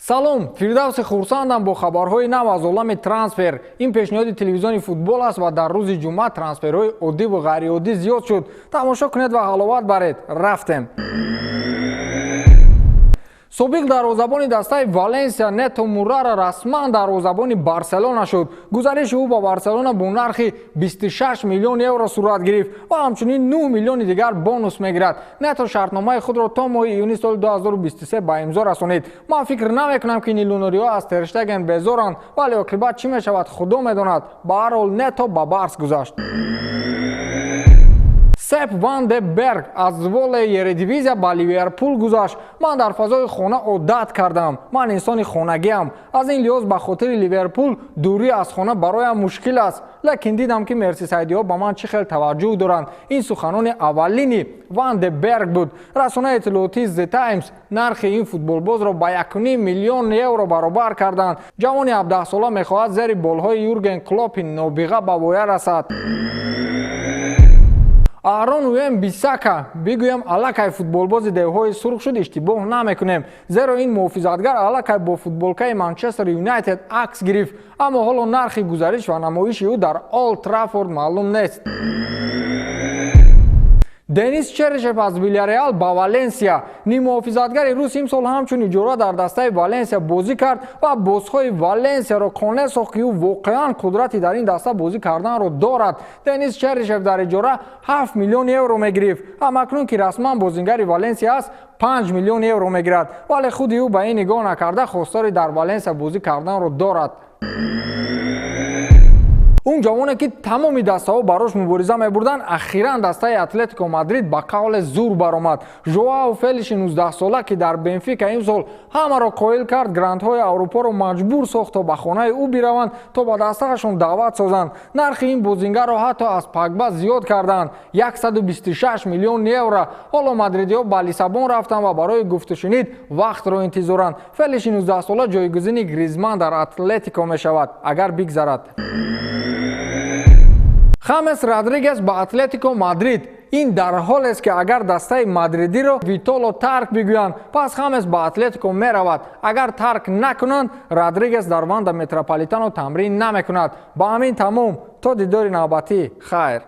Салом, Фирдавси хурсандам бо хабарҳои нав аз олами трансфер. Ин пешниҳоди телевизиони футбол аст ва дар рӯзи ҷумъа трансферҳои оддӣ ва ғайриоддӣ зиёд шуд. Тамошо кунед ва ҳаловат баред. Рафтем. Собиқ дарвозабони дастаи Валенсия Нето Мурара расман дарвозабони Барселона шуд. Гузариши ӯ ба Барселона бо нархи 26 миллион евро сурат гирифт ва ҳамчунин 9 миллиони дигар бонус мегирад. Нето шартномаи худро то моҳи июни соли 2023 ба имзо расонид. Ман фикр намекунам, ки нилунориҳо аз Терштеген безоранд, вале оқибат чӣ мешавад, Худо медонад. Ба ҳар ҳол, Нето ба Барс гузашт. Сеп Ван де Берг аз Зволе Ередивизия ба Ливерпул гузашт. Ман дар фазои хона одат кардам, ман инсони хонагиам. Аз ин лиҳоз ба хотири Ливерпул дурӣ аз хона бароям мушкил аст, лекин дидам, ки мерсисайдиҳо ба ман чӣ хел таваҷҷӯҳ доранд. Ин суханони аввалини Ван де Берг буд. Расонаи иттилоотии The Times нархи ин футболбозро ба 1,5 миллион евро баробар карданд. Ҷавони 17сола мехоҳад зери болҳои Юрген Клопи нобиға ба воя расад. Аарон Уэн Бисака, бигӯям, аллакай футболбози девҳои сурх шуд, иштибоҳ намекунем, зеро ин муҳофизатгар аллакай бо футболкаи Манчестер Юнайтед акс гирифт, аммо ҳоло нархи гузариш ва намоиши ӯ дар Олд Траффорд маълум нест. Денис Черишев аз Вилярреал ба Валенсия. Ниммуҳофизатгари рус имсол ҳамчун иҷора дар дастаи Валенсия бозӣ кард ва бозҳои Валенсияро қонеъ сохт, ки ӯ воқеан қудрати дар ин даста бозӣ карданро дорад. Денис Черишев дар иҷора 7 миллион евро мегирифт. Ҳамакнун, ки расман бозингари Валенсия аст, 5 миллион евро мегирад, вале худи ӯ ба ин нигоҳ накарда, хостори дар Валенсия бозӣ карданро дорад. Он ҷавоне, ки тамоми дастаҳо барош мубориза мебурданд, ахиран дастаи Атлетико Мадрид ба қавле зур баромад. Жоао Фелиши 19сола, ки дар Бенфика имсол ҳамаро қоил кард, грандҳои Аврупоро маҷбур сохт, то ба хонаи ӯ бираванд, то ба дастаашон даъват созанд. Нархи ин бозингарро ҳатто аз Пагба зиёд карданд: 126 миллион евро. Ҳоло мадридиҳо ба Лиссабон рафтанд ва барои гуфтушунид вақтро интизоранд. Фелиши 19сола ҷойгузини Гризман дар Атлетико мешавад, агар бигзарад. Хамес Родригес ба Атлетико Мадрид. Ин дар ҳолест, ки агар дастаи мадридиро Витоло тарк бигӯянд, пас Хамес ба Атлетико меравад. Агар тарк накунанд, Родригес дар Ванда Метрополитано тамрин намекунад. Ба ҳамин тамом. То дидори навбатӣ, хайр.